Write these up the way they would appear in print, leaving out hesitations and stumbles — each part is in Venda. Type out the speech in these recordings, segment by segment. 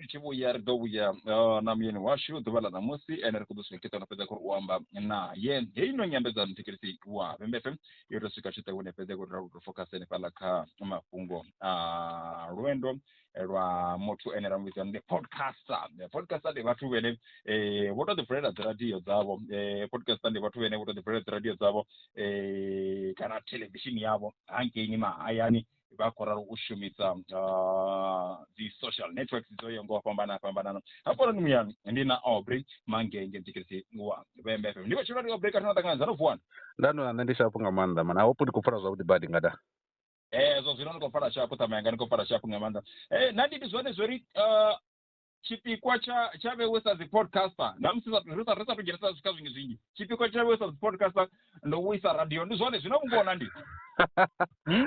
Ri tshi vhuya ri ḓo vhuya na muyeni washu ḓuvha ḽa ṋamusi ene ri khou ḓo swika no fhedza khou u amba naye. Heino nyambedzano thetshelesi wa Vhembe FM yo tou swika tshoṱhe hune fhedzi khou ri focus hanefhaḽa kha mafhungo a lwendo lwa muthu ene ra muvhidza ndi podcaster. Podcaster ndi vhathu vhene vho to ḓi vulela dzi radio dzavho, podcaster ndi vhathu vhene vho to ḓi vulela dzi radio dzavho kana thelevishini yavho hangeini mahayani vha khou ralo u shumisa dzi social networks dzo yaho nga u fhambana fhambanana. Hafhanoni muyani ndi na Aubrey Mangenge mutikedzi wa Vhembe FM. Ndi vha tshilwa ndi Aubrey kha ri ṱanganedza no vuwani. Nda ndo na nṋe ndi shapu nga maanḓa man. I hope ndi khou pfala zwavhuḓi badi nga da. Zwa zwino ndi khou pfala shapu ṱhama yanga ndi khou pfala shapu nga maanḓa. Na ndi zwone zwori tshipikwa tsha vhewe sa dzi podcaster na musi ri sa ri sa dzhenisa kha zwinzhi zwinzhi, tshipikwa tsha vhewe sa dzi podcaster ndi u wisa radio, ndi zwone zwino vhungona ndi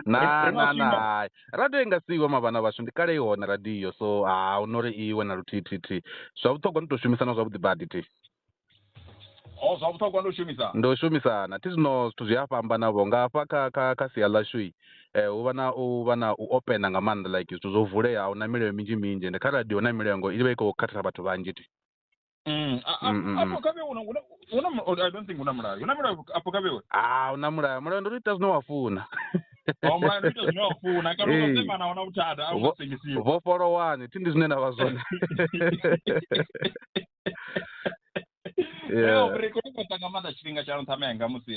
na na na radio i nga si iwe mavhana vhashu ndi kale i hone radio, so ha hu no ri iwe na luthihi thi thi. Zwa vhuṱhogwa ndi to shumisana zwavhuḓi badi thi. O zwa vhuṱhogwa ndi u shumisana. Ndi u shumisana thi, zwino zwithu zwi a fhambana vho nga hafha kha sia ḽashu hu vha na u vha na u opena nga maanḓa, like zwithu zwo vulea, ahuna milayo minzhi minzhi, ende kha radio hu na milayo ngo i vha i khou khathela vhathu vhanzhi thi. Afho kha vhewe huna I don't think huna mulayo, huna mulayo afho kha vhewe. Ah, huna mulayo, mulayo ndi uri ita zwine wa funa. O mulayo ndi ita zwine wa funa, kana u semana huna vhuthada, a u nga sengisiwi. Vhofholowani thi ndi zwine nda vha zwone. Yeah. Ri khou ṱoḓa nga maanḓa tshifhinga tsha nṱha menga musi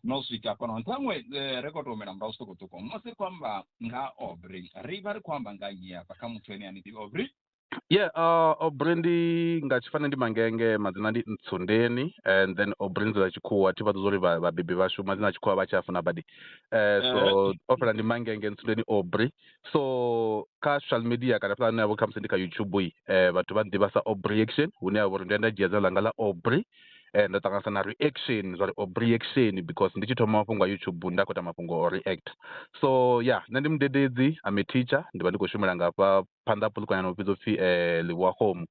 no swika fhano nṱhaṅwe ri khou tou humela murahu zwiṱukuṱuku musi ri khou amba nga Aubrey ri vha ri khou amba nga nnyi afha kha muthu ene a ni ḓivhi Aubrey? Yeah, Aubrey ndi nga tshifane ndi Mangenge, madzina ndi Ntsundeni, and then Aubrey ndi dza tshikhuwa, thi vha ḓo uri vhabebi vhashu madzina a tshikhuwa vha tshi a funa badi. So o fhela ndi Mangenge Ntsundeni Aubrey. So kha social media kana hafhaḽa hune ha vha khamusi ndi kha YouTube vhathu vha nḓivha sa Aubrey Action, hune ha vha uri ndo ya nda dzhia dzina ḽanga ḽa Aubrey nda ṱanganisa na reaction zwa ri Aubrey Action, because ndi tshi thoma mafhungo a YouTube nda khou ita mafhungo o react. So yeah, nṋe ndi mudededzi, I'm a teacher, ndi vha ndi khou shumela nga hafha phanḓa ha Polokwane no vhidzwa upfhi Livhuwakgomo.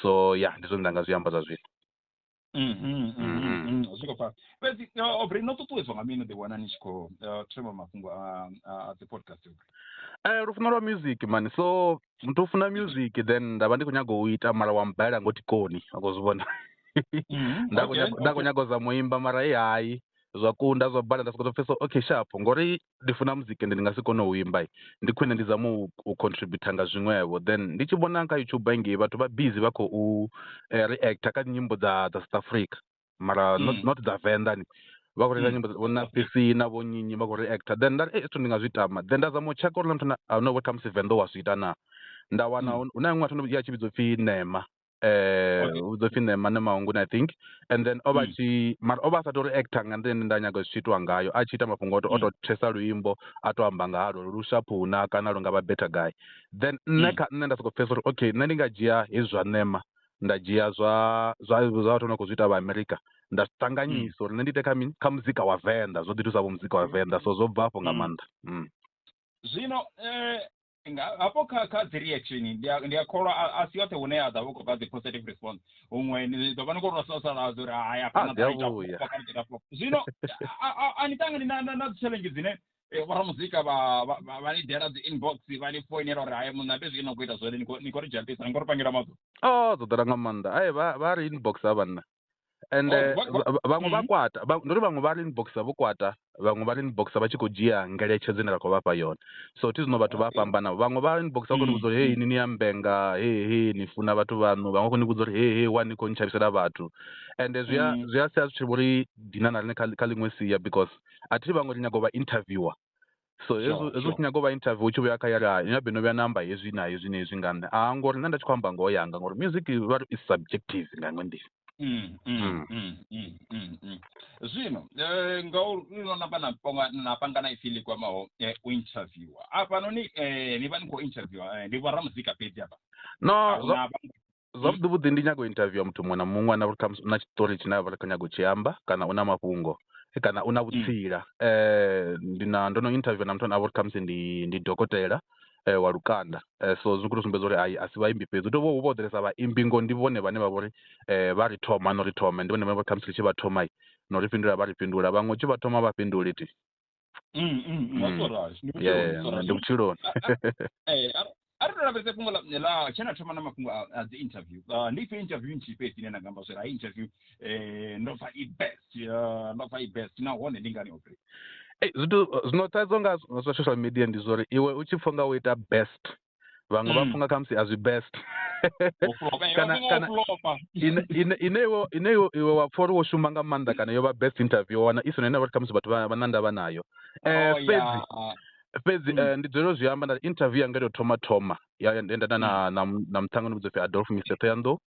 So yeah, ndi zwone nda nga zwi amba zwa zwino. Zwi khou pfala. Fhedzi Aubrey, no ṱuṱuwedzwa nga mini u ḓiwana ni tshi khou thoma mafhungo a dzi podcast? Lufuno lwa music man, so muthu u funa music then nda vha ndi khou nyaga u ita mara wa mbalela ngo tikoni, wa khou zwi vhona. Nda khou nyaga u zama u imba mara i hai zwa kunda zwa bala, nda sokou pfesa okay sharp, ngori ndi funa music ende ndi nga si kone u imba, ndi khwine ndi zame u contributor nga zwiṅwevho. Then ndi tshi vhona kha YouTube hangei vhathu vha busy vha khou reactor kha nyimbo dza South Africa mara not dza Venḓa ni, vha khou react nyimbo vho Nathi na vho nnyi vha khou reactor, then nda ri zwithu ndi nga zwi tama, then nda zama u tsheka uri muthu a no khamusi Venḓa wa zwi ita na, nda wana hu na iṅwe athu ya tshi vhidzwa upfhi Nema, u vhidzwa upfhi Nema Nemaunguni I think, and then o vha tshi mara o vha a sa tou reactor nga nḓila ine nda nyaga zwi tshi itiwa ngayo, a tshi ita mafhungo o to thesa luimbo a to amba nga halwo lu sharp na kana lu nga vha better guy. Then nṋe kha nṋe nda soko pfesa uri okay nṋe ndi nga dzhia hezwi zwa Nema, nda dzhia zwa zwa zwa vhathu vha no khou zwi ita vha Amerika, nda zwi ṱanganyisa uri nṋe ndi ite kha mini, kha muzika wa Venḓa, zwo ḓi thusa vho muzika wa Venḓa, so zwo bva afho nga maanḓa. Zwino nga hafho kha dzi reaction ndi a kholwa a si yoṱhe hune ya ḓa vha khou bva dzi positive response, huṅwe ni ḓo vha ni khou tou sasaladza uri hai hafha na ita. Zwino a ni ṱangani na dzi challenge dzine vhoramuzika vha ni ḓela dzi inbox vha ni foinela uri hai munna ndi zwino khou ita zwone, ni khou ri dzhambisa, ni khou ri pangela maḓo? Oh, dzo ḓala nga maanḓa. Ai vha ri inbox ha vhanna. And vhaṅwe vha kwata, ndo ri vhaṅwe vha ri inbox vho kwata, vhaṅwe vha ri inbox vha tshi khou dzhia ngeletshedzo ine ra khou vhafha yone. So thi zwino vhathu vha fhambana, vhaṅwe vha inbox vha khou ni vhudza uri hey ni ni ya mbenga, hey hey ni funa vhathu vhaṋu, vhaṅwe vha khou ni vhudza uri hey hey wa ni khou ntshavhisela vhathu. And zwi a zwi a sia zwi tshi vho ri dina na riṋe kha ḽiṅwe sia, because a thi vhaṅwe ri nyaga u vha interviewer. So hezwi hezwi u tshi nyaga u vha interview u tshi vhuya kha ya ri hai no vhuya na amba hezwi na hezwi na hezwi nga nṋe, a ngori nṋe nda tshi khou amba ngoho yanga, ngori music vha ri is subjective nga iṅwe nḓila. Zwino ngauri no namba na panga na ipfi ḽi kwamaho u interviewer afhanoni, ni vha ni khou interviewer ndi vhoramuzika fhedzi afha? No, zwavhuḓi vhuḓi ndi nyaga u interviewer muthu muṅwe na muṅwe ane uri khamusi u na tshiṱori tshine a vha khou nyaga u tshi amba, kana u na mafhungo, kana u na vhutsila. Ndi na ndo no interviewer na muthu ane a vha uri khamusi ndi dokotela wa lukanda, so zwi khou tou sumbedza uri hai a si vhaimbi fhedzi, hu tou vha hu vho ḓalesa vhaimbi ngo ndi vhone vhane vha vha uri vha ri thoma no ri thoma, ndi vhone vhane vha khamusi ri tshi vha thoma no ri fhindula vha ri fhindula, vhaṅwe u tshi vha thoma vha fhinduli thi. Ndi vhutshiloni. A ri to lavhelesa fhungo ḽa tshe na thoma na mafhungo a dzi interview. Ndi ifhio interview nthihi fhedzi ine na nga amba zwa uri interview ndo pfa i best, ndo pfa i best, nahone ndi ngani Aubrey? Zwithu zwino thaidzo nga zwa social media ndi zwa uri iwe u tshi pfha nga u ita best, vhaṅwe vha pfha nga khamusi a zwi best. Kana ine iwe wa pfha uri wo shuma nga maanḓa kana yo vha best interview, wana i sina ine vha khamusi vhathu vha na ndavha nayo. Fhedzi ndi dzulela u zwi amba nda interview yanga yo thoma ya nda na na muṱhannga no vhidzwa upfi Adolf Mr Thohoyandou.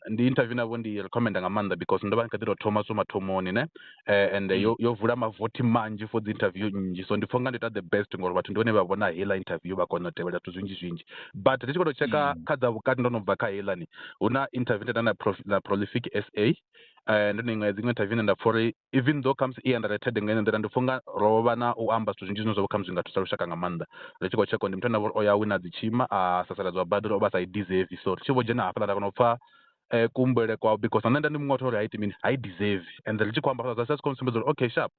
Ndi interview navho ndi recommenda nga maanḓa because ndo vha ndi kha ḓi tou thoma zwo mathomoni ne, and yo vula mavothi manzhi for dzi interview nnzhi, so ndi pfha unga ndi ita the best ngori vhathu ndi vhone vha vhona heiḽa interview vha kona u tevhela zwithu zwinzhi zwinzhi. But ndi tshi khou tou tsheka kha dza vhukati ndo no bva kha heiḽani, hu na interview nda ita na Prolific SA. Ndi iṅwe ya dziṅwe interview ine nda pfha uri even though khamusi i underrated nga ino nḓila, ndi pfha unga ro vha na u amba zwithu zwinzhi zwine zwa vha khamusi zwi nga thusa lushaka nga maanḓa. Ri tshi khou tsheka ndi muthu ane avha uri o ya wina dzi tshima a sasaladzwa badi uri o vha sa i deserve, so ri tshi vho dzhena hafhaḽa nda kona u pfha kuhumbulele kwawe because na nṋe nda ndi muṅwe wa uri ha iti mini, ha i deserve. And ri tshi khou amba hafhaḽa zwa sia zwi khou sumbedza uri okay sharp,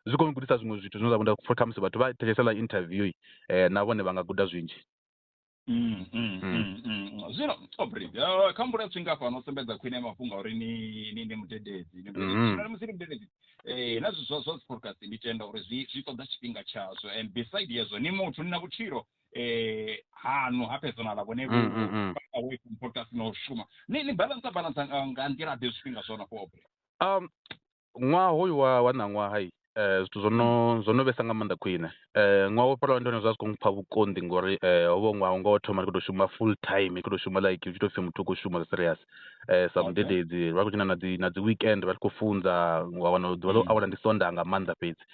zwi khou gudisa zwiṅwe zwithu zwine zwa vha nda pfha khamusi vhathu vha thetshelesa ḽa interview na vhone vha nga guda zwinzhi. Zwino Aubrey, kha mbulo tswinga fhano sumbedza khwine mafhungo uri ni ndi mudededzi, ni mudededzi. Musi ni mudededzi na zwi zwa podcast ndi tenda uri zwi ṱoḓa tshifhinga tshazwo, and beside hezwo ni muthu ni na vhutshilo hanu ha personal vhone away from podcast no shuma. Ni balance nga nḓila ḓe zwifhinga zwone afho Aubrey? Ṅwaha hoyu wa ṋaṅwaha zwithu zwo no vhesa nga maanḓa khwine. Ṅwaha wo fhelaho ndi hone zwa zwi khou mpha vhukonḓi ngori hovho ṅwaha nga wo thoma ndi khou tou shuma full time, ndi khou tou shuma like hu tshi tou pfhi muthu u khou shuma serious sa mudededzi, vha khou dzhena na dzi weekend vha tshi khou funza, wa wana ḓuvha ḽo awela ndi Sondaha nga maanḓa fhedzi.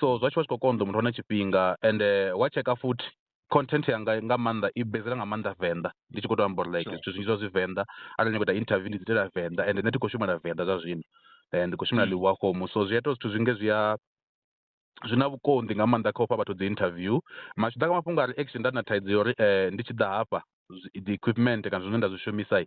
So zwa tshi vha zwi khou konḓa muthu wane tshifhinga, and wa tsheka futhi content yanga nga maanḓa i bezela nga maanḓa Venḓa, ndi tshi khou tou amba uri like zwithu zwinzhi zwa zwi Venḓa, arali ndi khou ita interview ndi dzi itela Venḓa, and nṋe thi khou shumela Venḓa zwa zwino, ndi khou shumela Ḽiwakhomu, so zwi ita zwithu zwi nge zwi a zwi na vhukonḓi nga maanḓa kha u fha vhathu dzi interview. Mara zwi tshi ḓa kha mafhungo a reaction nda na thaidzo ya uri ndi tshi ḓa hafha dzi equipment kana zwine nda zwi shumisa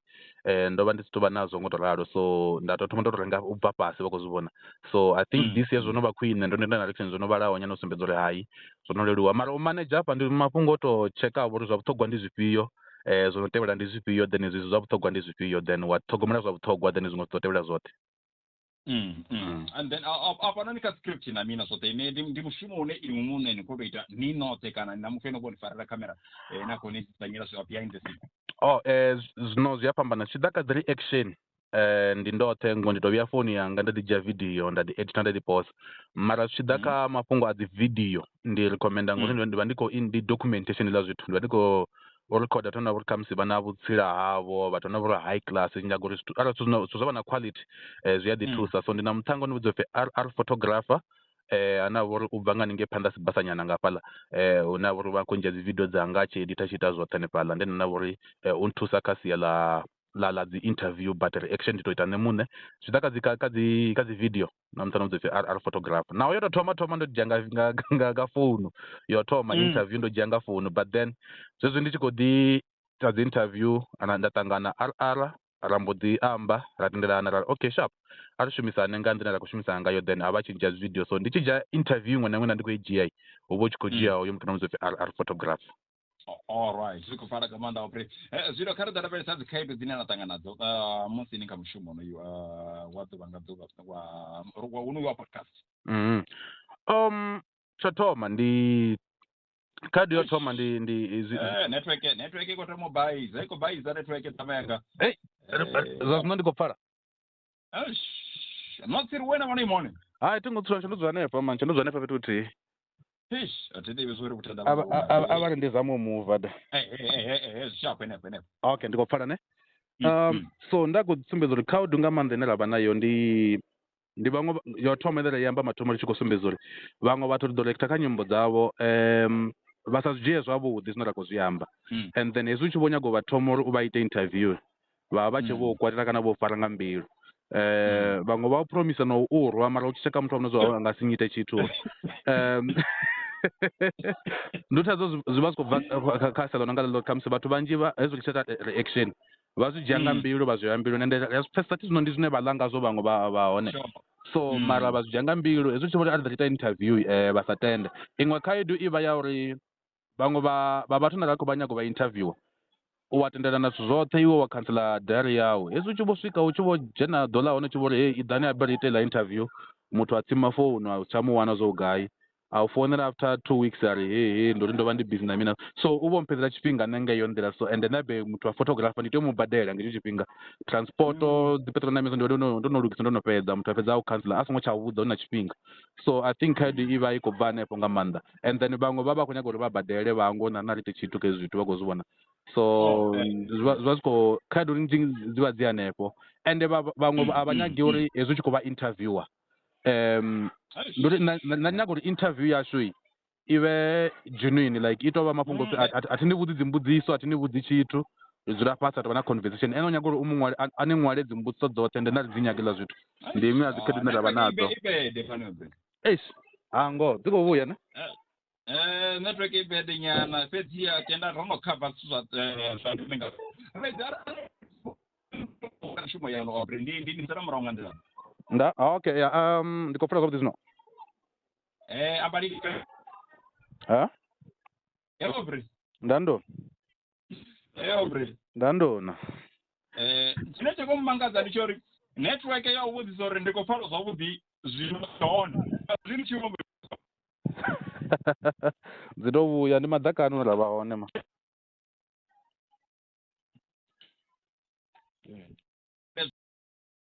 ndo vha ndi si tou vha nazwo ngo to ralo, so nda tou thoma nda tou renga u bva fhasi vha khou zwi vhona. So I think this year zwo no vha khwine, ndo no ita na reaction zwo no vhalaho nyana u sumbedza uri hai zwo no leluwa. Mara u manage hafha ndi mafhungo o to tsheka uri zwa vhuṱhogwa ndi zwifhio, zwo no tevhela ndi zwifhio, then zwisi zwa vhuṱhogwa ndi zwifhio, then wa ṱhogomela zwa vhuṱhogwa, then zwiṅwe zwi ḓo tevhela zwoṱhe. And then afhanoni kha script na mina zwoṱhe ndi mushumo une iṅwe muṋe ni khou tou ita ni noṱhe kana na muthu ane vho ni farela khamera na khou ni dzudzanyela zwa behind the scene? Oh, zwino zwi a fhambana zwi tshi ḓa kha dzi reaction ndi ndoṱhe ngo ndi to vhea founu yanga nda ḓi dzhia video nda ḓi edita nda ḓi posa. Mara zwi tshi ḓa kha mafhungo a dzi video ndi recommenda ngori ndi vha ndi khou ndi documentation ḽa zwithu, ndi vha ndi khou recorda thona uri khamusi vha na vhutsila havho, vhathu vha uri high class, nyaga uri zwithu arali zwithu zwa vha na quality zwi a ḓi thusa. So ndi na muṱhannga no vhidzwa upfhi R photographer, ane avha uri u bva nga haningei phanḓa sibasanyana nga hafhaḽa, hune avha uri vha khou dzhia dzi video dzanga a tshi editha tshi ita zwoṱhe hanefhaḽa. Ndi ene ane avha uri u nthusa kha sia ḽa dzi interview, but reaction ndi to ita nṋe muṋe. Zwi ḓa kha dzi video na muthu ano vhidzwa upfhi R photographer. Naho yo tou thoma thoma ndo dzhia nga founu, yo thoma interview ndo dzhia nga founu, but then zwezwi ndi tshi khou ḓi ita dzi interview ana nda ṱangana RR ra mbo ḓi amba ra tendelana ra ri okay sharp, a ri shumisane nga nḓila ra khou shumisana ngayo, then a vha tshi dzhia video. So ndi tshi dzhia interview iṅwe na iṅwe nda ndi khou i dzhia hu vha hu tshi khou dzhia hoyo muthu no vhidzwa upfhi R photographer. All right, zwi khou pfala nga maanḓa Aubrey. Zwino kha ri ḓo lavhelesa dzi khaedu dzine na ṱangana nadzo musi ni kha mushumo honoyu wa ḓuvha nga ḓuvha wa honoyu wa podcast. Tsho thoma ndi khaedu yo thoma ndi Network i khou thoma u baiza, i khou baiza network ṱama yanga. Hey, zwa zwino ndi khou pfala. Eish, no tsiri wena vhona imone. Hai, thi ngo tsula, ndo dzula hanefha man, ndo dzula hanefha fhethu huthihi. Eish, a thi ḓivhi zwa uri vhuthada A vha ri ndi zame u muva da. Zwi sharp henefho henefho. Okay, ndi khou pfala ne. So nda khou sumbedza uri khaedu nga maanḓa ine ra vha nayo ndi vhaṅwe yo thoma ine ra i amba mathomo ri tshi khou sumbedza uri vhaṅwe vhathu ri ḓo reacta kha nyimbo dzavho vha sa zwi dzhie zwavhuḓi zwine ra khou zwi amba. And then hezwi u tshi vho nyaga u vha thoma uri u vha ite interview vha vha tshi vho kwatela kana vho fara nga mbilu. Vhaṅwe vha u promisa na u rwa, mara u tshi tsheka muthu wa zwa nga si nyite tshithu. Ndi thaidzo zwi vha zwi khou bva kha sia ḽo no nga ḽo khamusi vhathu vhanzhi vha hezwi ri tshi ita reaction vha zwi dzhia nga mbilu, vha zwi ya mbilu, ende ri a zwi pfesesa zwino ndi zwine vha ḽa ngazwo vhaṅwe vha hone. So mara vha zwi dzhia nga mbilu hezwi tshi vho ri a ri ḓo ita interview vha sa tende. Iṅwe khaedu i vha ya uri Vhaṅwe vha vhathu na khou vha nyago vha interviewer, u wa tendelana zwithu zwoṱhe, iwe wa khantsela diary yau. Hezwi u tshi vho swika u tshi vho dzhena ḓo ḽa hone u tshi vho ri hey iḓani habe ri ite iḽa interview, muthu a tsima founu a tsha mu wana zwo gai, a u founela after 2 weeks a ri hey ndo ri ndo vha ndi busy na mina. So u vho mphedzela tshifhinga nṋe nga iyo nḓila. So ende nṋe be muthu wa photographer ndi tea u mu badela nga hetsho tshifhinga, transport, dzi petrol na mini, ndo no lugisa ndo no fhedza, muthu a fhedza a u khantsela a songo tsha vhudza hu na tshifhinga. So I think khaedu i vha i khou bva hanefho nga maanḓa. And then vhaṅwe vha vha khou nyaga uri vha badele vha ngo na ri ite tshithu kha hezwi zwithu vha khou zwi vhona. So zwi vha zwi khou khaedu nnzhi dzi vha dzi hanefho. Ende vhaṅwe a vha nyagi uri hezwi u tshi khou vha interviewer, ndo ri nṋe nyaga uri interview yashu i vhe genuine, like i tou vha mafhungo a thi ni vhudzi dzimbudziso, a thi ni vhudzi tshithu, ri dzula fhasi ha tovha na conversation. Ene u nyaga uri u mu ṅwale a ni ṅwale dzimbudziso dzoṱhe, ende nṋe a dzi nyagi ḽa zwithu. Ndi iṅwe ya dzi khaedu dzine ra vha nadzo. Eish, ha ngoho dzi khou vhuya ne? Network i bad nyana, fhedzi ya tenda ro no cover zwithu zwa zwa ndeme nga fhedzi mishumo ya no ndi ndi sala murahu nga nḓila. Nda okay, yeah, ndi khou pfela zwavhuḓi zwino. Ambali. Ha? Aubrey. Ndando. Aubrey. Ndandona. Tshine tsha khou mmangadza ndi tsho uri network ya u vhudzisa uri ndi khou pfala zwavhuḓi zwino hone. Zwino tshi dzi to vhuya ndi maḓakani ra vha hone ma.